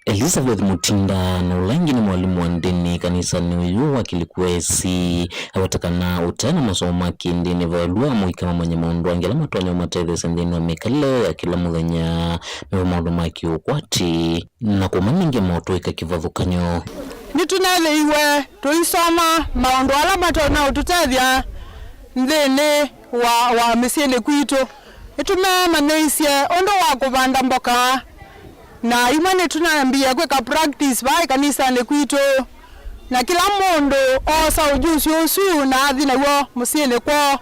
Elizabeth Mutinda, na ũla ĩngĩ nĩ mwalimũ wa ndĩni kanisanĩ ũyũ wa Kĩlikũ A I C, aweta kana ũtee na masomo ma kĩndĩni, valũa amũika mamanye maũndũ angĩ ala matonya kũmatetheesya nthĩnĩ wa mĩkalĩle ya kĩla mũthenya, nĩvo maũndũ ma kĩũkwati na kũmanenga maũtũĩka kĩvathũkany'o. Nĩtũnethĩiwe tũisoma maũndũ ala matonya ũtũtethya nthĩnĩ wa, wa mĩsyĩnĩ kwitũ. Nĩtũmemanyĩisye ũndũ wa kũvanda mboka, na imwe nĩtũnambie kwĩka practice vaa ĩkanisanĩ kwitũ, na kĩla mũndũ oosa ũjusi ũsu na athi naw'o mũsyĩnĩ kwoo.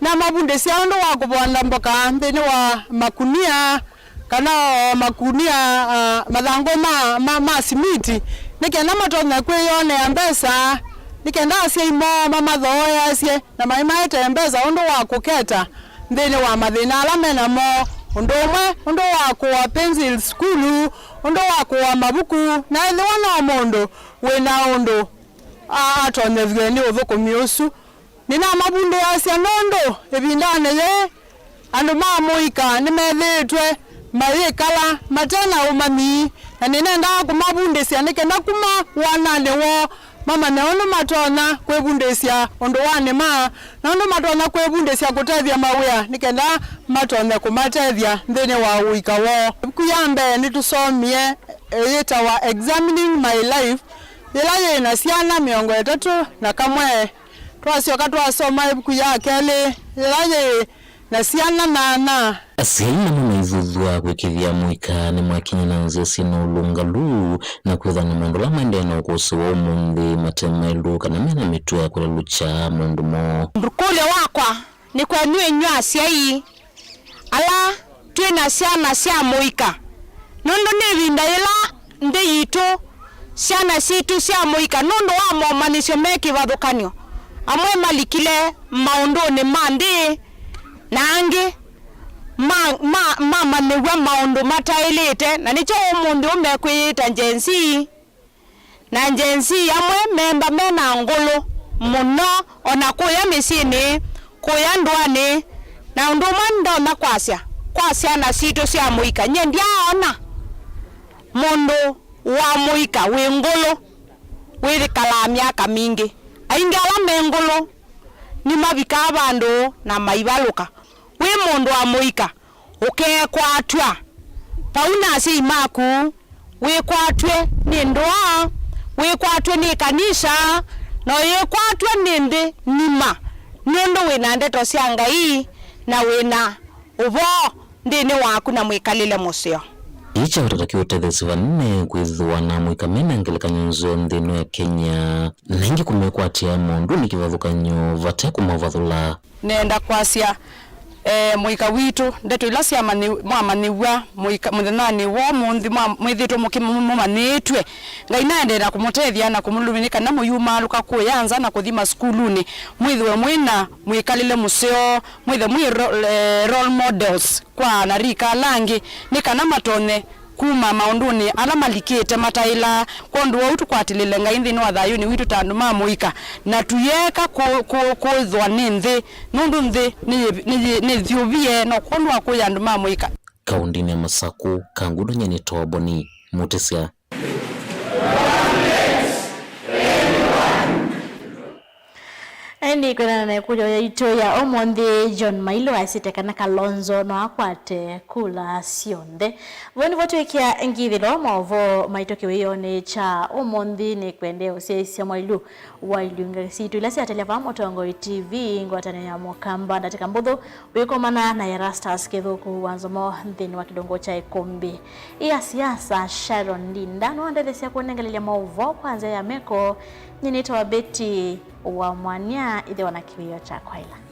Namavundĩsya ũndũ wa kũvanda mboka nthĩnĩ wa makunia, kana o makunia, ah, mathangũ ma, ma, ma simiti, nĩ kenda matonye kwĩyonea mbesa, nĩ kenda asyai moo mamathooeasye, na maĩ maete mbesa ũndũ wa kũketa nthĩnĩ wa mathĩna ala me namo, ũndũ ũmwe, ũndũ wa kũa pencil sukulu, ũndũ wa kũa mavuku, na ethĩwa no mũndũ wĩ na ũndũ a-, atonyethw'e nĩ ũthũkũmi ũsu. Nĩnamavundĩasya nũndũ ĩvindanĩ yĩĩ andũ ma mũika nĩmethĩĩtwe mayĩkala mate na ũmanyi, na nĩnendaa kũmavundĩsya nĩ kenda kuma wananĩ woo mamanye ũndũ matonya kwĩvundĩsya ũndũanĩ maa, na ũndũ matonya kwĩvundĩsya kũtethya mawĩa nĩ kenda matonye kũmatethya nthĩnĩ wa ũika woo. Ĩvuku ya mbee nĩtũsomie yĩtawa Examining My Life, yĩla yĩ na syana mĩongo ĩtatũ na kamwe. Twasyoka twasoma ĩvuku ya kelĩ, yĩla yĩ na syana nyanya. Asyai namo maithuthw'a kwĩkĩthya mũika nĩmakinya na nzĩa syĩ na ũlũngalu na kwĩthwa na maũndũ ala maendee na ũkũsĩ wa ũmũnthĩ mate maĩlu kana me na mĩtuo ya kũlelũkya maũndũ moo. Ũkũlyo wakwa nĩ kwenyu inyw'ĩ asyai ala twĩ na syana sya mũika, nũndũ nĩ ĩvinda yĩla nthĩ yitũ, syana sitũ sya mũika, nũndũ wa momanyĩsyo me kĩvathũkany'o, amwe malikile maũndũnĩ ma nthĩ, na angĩ ma, ma, mamanyĩw'a maũndũ mataĩlĩte, na nĩkyo ũmũnthĩ ũmekwĩyĩta Gen Z. Na Gen Z amwe meemba me na ngũlũ mũno, o na kũya mĩsyĩnĩ, kũya ndũanĩ, Na ũndũ ũmwe ndonya kwasya, kwa syana sitũ sya mũika, nyie ndyaaona mũndũ wa mũika wĩ ngũlũ wĩkalaa myaka mingĩ. Aingĩ ala me ngũlũ nĩmavikaa vandũ na maivalũka. Wĩ mũndũ wa mũika, ũkeekwatw'a vau na asyai maku, wĩkwatw'e nĩ ndũa, wĩkwatw'e nĩ kanisa, na ũyĩkwatw'a nĩ nthĩ ng'ima, nũndũ wĩ na ndeto sya Ngai na wĩ na ũvoo nthĩnĩ waku na mwĩkalĩle mũseo. Ĩĩ kyaũtata kĩũtetheesye vanene kwĩthĩwa na amũika me na ngelekany'o nzeo nthĩnĩ wa Kenya, na ĩngĩ kũmekwatĩa maũndũnĩ kĩvathũkany'o vate kũmavathũla. Nĩenda kwasya, eh, mũika witũ, ndeto ila syamanyĩ-, mwamanyĩw'a mũika, mũthenyanĩ wa ũmũnthĩ mwa-, mwĩthĩtwe mũkĩ-, mũ-, mũmanyĩĩtw'e. Ngai naendeea kũmũtethya na kũmũlũmya nĩ kana mũyumaalũka kũya nza na kũthi masukulunĩ, mwĩthĩwe mwĩ na mwĩkalĩle mũseo, mwĩthĩwe mwĩ ro-, eh, role models kwa anarika ala angĩ, nĩ kana matonye kuma maũndũnĩ ala malikĩte mataĩlaa. Kwondũ wa ũu, tũkwatĩlĩle Ngai nthĩnĩ wa thayũnĩ witũ ta andũ ma mũika, na tũyĩeka kũ-, kũ-, kũĩthwa nĩ nthĩ, nũndũ nthĩ nĩyĩ-, nĩyĩ-, nĩthyũvie, no kwondũ wa kũya andũ ma mũika. Kaũndĩnĩ ya Masakũ, Kangundo, nyie nĩtawa Boni Mũtĩsya. Ĩndĩ kwĩanana na ĩkũlyo yaitũ ya ũmũnthĩ, John Mailũ asĩte kana Kalonzo no akwate kula syonthe. Vau nĩvo twĩkĩa ngithĩlo maũvoo maitũ kĩwĩonĩ kya ũmũnthĩ. Nĩkwendee ũsyaĩĩsya mwaĩlu wa ilunga sitũ ila syatelya vaa Mũtongoi T V, ngwatanĩo ya Mũkamba, ndatĩka mbũthũ wĩkomana na Erastus Kĩthũku wa Nzomo nthĩnĩ wa kĩlungu kya Ĩkũmbĩ. Ĩ asiasa, Sharon Linda nũandetheesya kũnengelelya maũvoo kwa nzĩa ya meko. Nyie nĩtawa Betty wa Mwania, ĩthĩwa na kĩwĩo kya kwaĩla.